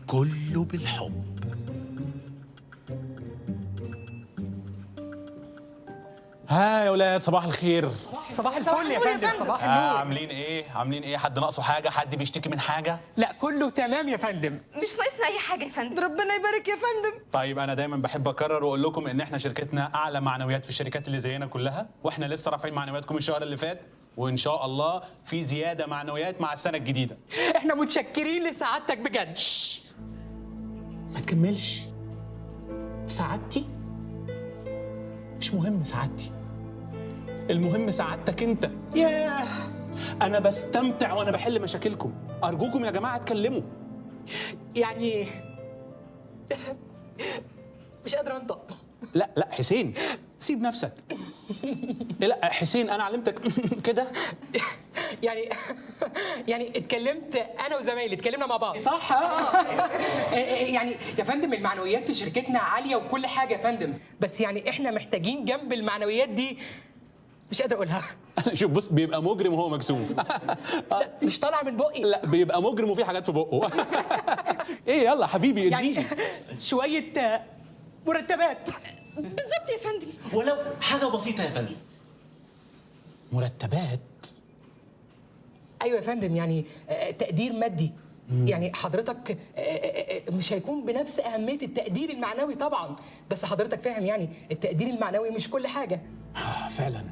كله بالحب. ها يا ولاد، صباح الخير. صباح الفل يا فندم. صباح النور. عاملين ايه؟ عاملين ايه؟ حد ناقصه حاجة؟ حد بيشتكي من حاجة؟ لا كله تمام يا فندم، مش ناقصنا اي حاجة يا فندم. ربنا يبارك يا فندم. طيب انا دايما بحب اكرر واقول لكم ان احنا شركتنا اعلى معنويات في الشركات اللي زينا كلها، واحنا لسه رافعين معنوياتكم الشهر اللي فات، وان شاء الله في زيادة معنويات مع السنة الجديدة. احنا متشكرين لسعادتك بجد. ما تكملش. سعادتي مش مهم، سعادتي المهم سعادتك انت. ياه، انا بستمتع وانا بحل مشاكلكم. ارجوكم يا جماعة اتكلموا. يعني مش قادر انطق. لا لا حسين، سيب نفسك. لا حسين، انا علمتك كده. يعني اتكلمت انا وزمايلي، اتكلمنا مع بعض صح؟ يعني يا فندم المعنويات في شركتنا عالية وكل حاجة يا فندم، بس يعني احنا محتاجين جنب المعنويات دي، مش قادر اقولها. شوف بص، بيبقى مجرم وهو مكسوف. لا مش طالعه من بقي. لا بيبقى مجرم وفي حاجات في بقه. ايه يلا حبيبي اديني يعني شوية مرتبات. بالظبط يا فندم، ولو حاجة بسيطة يا فندم. مرتبات؟ ايوه يا فندم، يعني تقدير مادي. يعني حضرتك مش هيكون بنفس اهمية التقدير المعنوي طبعا، بس حضرتك فاهم يعني التقدير المعنوي مش كل حاجة. فعلا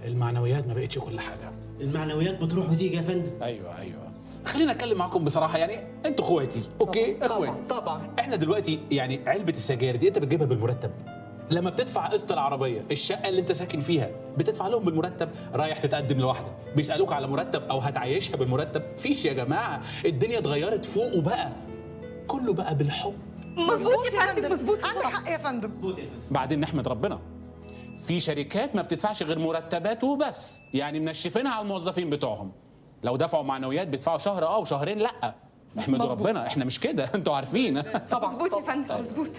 المعنويات ما بقتش كل حاجة. المعنويات بتروح وتيجي يا فندم. ايوه ايوه، خلينا اتكلم معاكم بصراحة، يعني انتوا اخواتي، okay؟ اخواتي طبعا. احنا دلوقتي يعني علبة السجاير دي انت بتجيبها بالمرتب، لما بتدفع قسط العربية، الشقة اللي انت ساكن فيها بتدفع لهم بالمرتب، رايح تتقدم لواحدة بيسالوك على مرتب او هتعيشها بالمرتب. فيش يا جماعة، الدنيا اتغيرت فوق وبقى كله بقى بالحب. مظبوط يا فندم، مظبوط. عندك حق يا فندم. بعدين نحمد ربنا في شركات ما بتدفعش غير مرتبات وبس، يعني منشفينها على الموظفين بتوعهم. لو دفعوا معنويات بيدفعوا شهر وشهرين لا. احمدوا ربنا احنا مش كده، انتوا عارفين. طبعا مظبوط يا فندم، مظبوط.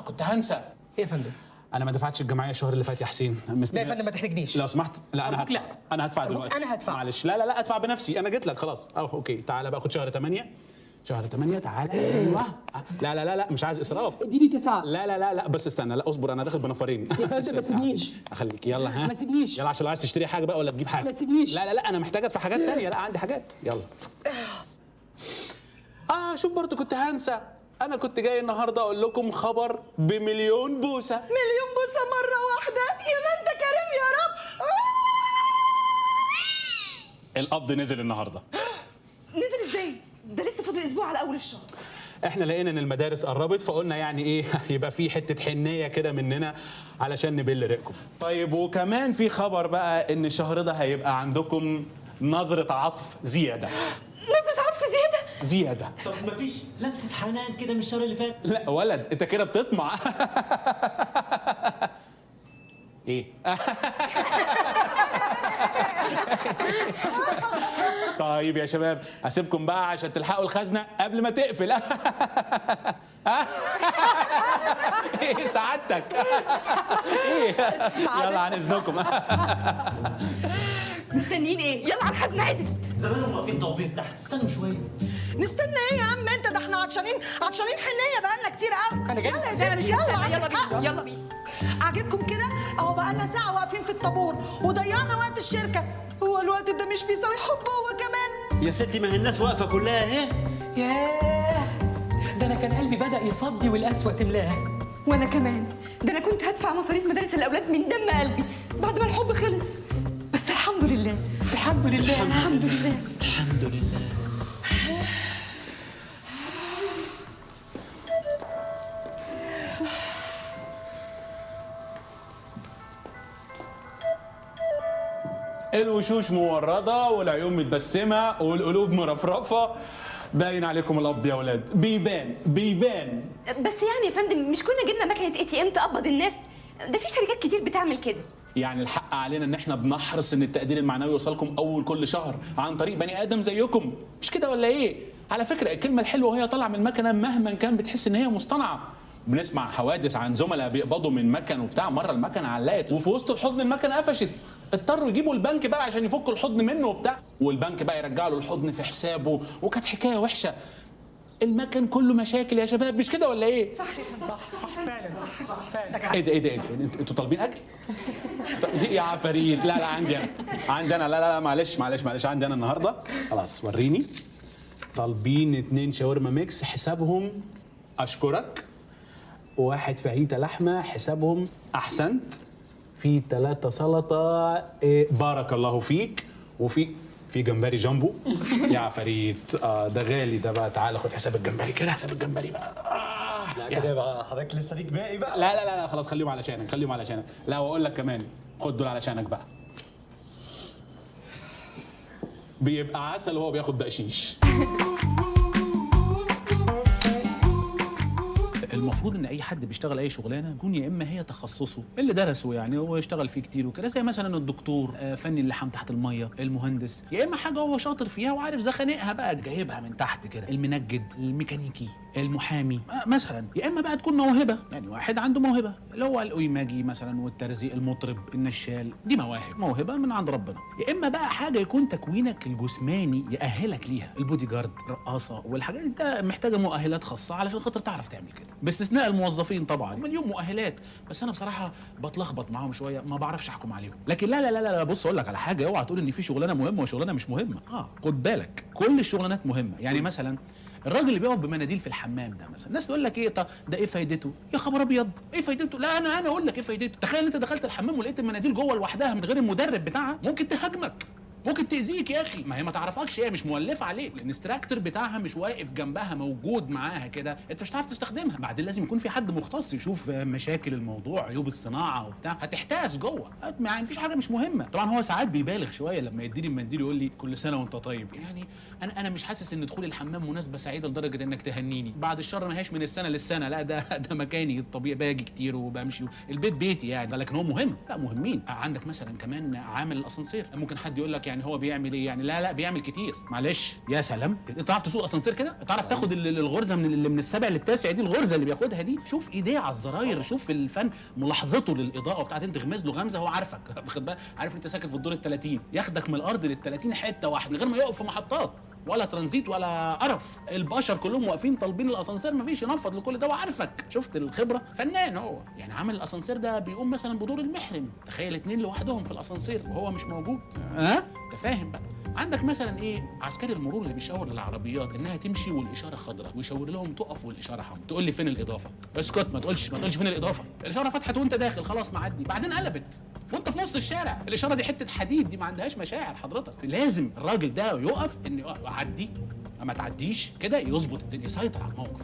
كنت هنسى. ايه يا فندم؟ انا ما دفعتش الجمعية الشهر اللي فات يا حسين. لا يا فندم ما تحرجنيش لو سمحت. لا انا هدفع. لا انا هدفع دلوقتي. انا هدفع. معلش. لا لا لا ادفع بنفسي، انا جيت لك خلاص. okay تعالى بقى، خد شهر 8. شهر 8 تعالى. ايوه. لا لا لا لا مش عايز اسراف. اديني 9. لا لا لا لا بس استنى، لا اصبر، انا داخل بنفرين. يا فندم ما تسيبنيش. اخليك. يلا ها، ما تسيبنيش. يلا عشان لو عايز تشتري حاجة بقى ولا تجيب حاجة. ما تسيبنيش. لا لا لا انا محتاج ادفع حاجات ثانية. لا عندي حاجات. يلا. شوف برضه كنت هنسى، انا كنت جاي النهارده اقول لكم خبر ب1,000,000 بوسه. 1,000,000 بوسه مرة واحدة؟ يا ما انت كريم يا رب. القبض نزل النهارده. نزل ازاي؟ ده لسه فاضل اسبوع على اول الشهر. احنا لقينا ان المدارس قربت، فقلنا يعني ايه يبقى في حتة حنيه كده مننا علشان نبل ريقكم. طيب وكمان في خبر بقى ان الشهر ده هيبقى عندكم نظره عطف زيادة. نظره عطف زيادة؟ زيادة. طب مفيش لمسه حنان كده من الشهر اللي فات؟ لا ولد انت كده بتطمع. ايه؟ طيب يا شباب هسيبكم بقى عشان تلحقوا الخزنة قبل ما تقفل. ايه سعادتك؟ ايه؟ يلا عن اذنكم. مستنيين ايه؟ يلا على الخزنة عدل. زمانهم واقفين طوابير تحت، استنوا شوية. نستنى ايه يا عم انت؟ ده احنا عطشانين عطشانين حنيه بقالنا كتير قوي. انا جاي. يلا يا لا انا مش ستي، يلا. هستنى. يلا عندك حق. بينا، يلا بينا. عاجبكم كده؟ اهو بقالنا ساعة واقفين في الطابور وضيعنا وقت الشركة. هو الوقت ده مش بيساوي حب هو كمان؟ يا ستي ما هي الناس واقفة كلها اهي. ياه، ده انا كان قلبي بدأ يصدي والقسوة تملاه. وانا كمان، ده انا كنت هدفع مصاريف مدارس الاولاد من دم قلبي بعد ما الحب خلص، بس الحمد لله. الحمد لله. الحمد لله. الحمد لله. الوشوش مورده والعيون متبسمه والقلوب مرفرفه، باين عليكم القبض يا ولاد. بيبان بيبان. بس يعني يا فندم مش كنا جبنا مكنه ATM تقبض الناس؟ ده في شركات كتير بتعمل كده. يعني الحق علينا ان احنا بنحرص ان التقدير المعنوي يوصلكم اول كل شهر عن طريق بني ادم زيكم، مش كده ولا ايه؟ على فكرة الكلمة الحلوة وهي طالعه من المكنه مهما كان بتحس ان هي مصطنعه. بنسمع حوادث عن زملاء بيقبضوا من مكن وبتاع، مرة المكنه علقت وفي وسط الحضن المكنه قفشت، اضطروا يجيبوا البنك بقى عشان يفكوا الحضن منه وبتاع، والبنك بقى يرجع له الحضن في حسابه، وكانت حكاية وحشة. المكان كله مشاكل يا شباب، مش كده ولا ايه؟ صح يا فندم. صح فعلا، صح فعلا. ايه ده ايه ده ايه ده؟ انتوا طالبين اكل؟ طب دي يا عفاريت. لا لا عندي انا، عندي انا، لا لا لا معلش معلش معلش، عندي انا النهارده. خلاص وريني. طالبين 2 شاورما mix حسابهم اشكرك، 1 فاهيتا لحمه حسابهم احسنت، في 3 سلطة إيه بارك الله فيك، وفي جمبري جامبو يا عفاريت. ده غالي ده بقى، تعالى خد حساب الجمبري كده، حساب الجمبري بقى. لا كده بقى حضرتك لسه ليك باقي بقى. لا لا لا لا خلاص خليهم علشانك، خليهم علشانك. لا واقول لك كمان خد دول علشانك بقى. بيبقى عسل وهو بياخد بقشيش. المفروض ان اي حد بيشتغل اي شغلانة يكون يا اما هي تخصصه اللي درسه يعني هو يشتغل فيه كتير وكده، زي مثلا الدكتور، فني اللحام تحت المية، المهندس، يا اما حاجة هو شاطر فيها وعارف زخانقها بقى جايبها من تحت كده، المنجد، الميكانيكي، المحامي مثلا، يا اما بقى تكون موهبة، يعني واحد عنده موهبة اللي هو الأويماجي مثلا والترزي، المطرب، النشال، دي مواهب، موهبة من عند ربنا. يا اما بقى حاجة يكون تكوينك الجسماني يأهلك ليها، البودي جارد، الرقاصه والحاجات دي، ده محتاجه مؤهلات خاصة علشان خاطر تعرف تعمل كده، باستثناء الموظفين طبعا مليون مؤهلات، بس انا بصراحة بتلخبط معاهم شوية، ما بعرفش احكم عليهم. لكن لا لا لا لا بص اقول لك على حاجة، اوعى تقول ان في شغلانة مهمة وشغلانه مش مهمة، خد بالك كل الشغلانات مهمة. يعني مثلا الراجل اللي بيقف بمناديل في الحمام ده مثلا، الناس تقول لك ايه طب ده ايه فايدته؟ يا خبر ابيض ايه فايدته؟ لا انا اقول لك ايه فايدته. تخيل انت دخلت الحمام ولقيت المناديل جوه لوحدها من غير المدرب بتاعها، ممكن تهاجمك، ممكن تاذيك يا اخي، ما هي ما تعرفكش، هي مش مولفه عليك، ال instructor بتاعها مش واقف جنبها موجود معاها كده، انت مش هتعرف تستخدمها. بعدين لازم يكون في حد مختص يشوف مشاكل الموضوع، عيوب الصناعة وبتاع، هتحتاس جوه، يعني مفيش حاجة مش مهمة. طبعا هو ساعات بيبالغ شوية لما يديني المنديل يقول لي كل سنة وانت طيب، يعني انا مش حاسس ان دخول الحمام مناسبة سعيدة لدرجة انك تهنيني، بعد الشر ما هيش من السنة للسنة، لا ده مكاني الطبيعي، باجي كتير وبمشي، البيت بيتي يعني، لكن هو مهم، لا مهمين. عندك مثلا كمان عامل الاسانسير، ممكن حد يقول لك يعني هو بيعمل ايه يعني؟ لا لا بيعمل كتير، معلش. يا سلام، انت تعرف تسوق اسانسير كده؟ تعرف تاخد الغرزه من السابع للتاسع دي، الغرزه اللي بياخدها دي، شوف ايديه على الزراير، شوف الفن، ملاحظته للاضاءة بتاعت، انت تغمز له غمزه هو عارفك، واخد بالك، عارف انت ساكن في الدور ال30، ياخدك من الارض لل30 حتة واحدة من غير ما يقف في محطات ولا ترانزيت ولا قرف، البشر كلهم واقفين طالبين الاسانسير، مفيش، ينفض لكل ده وعارفك. شفت الخبرة؟ فنان هو يعني. عامل الاسانسير ده بيقوم مثلا بدور المحرم، تخيل 2 لوحدهم في الاسانسير وهو مش موجود، انت فاهم بقى. عندك مثلا ايه عسكري المرور اللي بيشاور للعربيات انها تمشي والاشارة خضراء، ويشاور لهم تقف والاشارة حمراء، تقول لي فين الاضافة؟ اسكت، ما تقولش فين الاضافة، الاشارة فتحت وانت داخل خلاص معدي، بعدين قلبت وانت في نص الشارع، الاشارة دي حتة حديد، دي ما عندهاش مشاعر حضرتك، لازم الراجل ده يقف ان عدي ما تعديش كده، يظبط الدنيا، يسيطر على الموقف.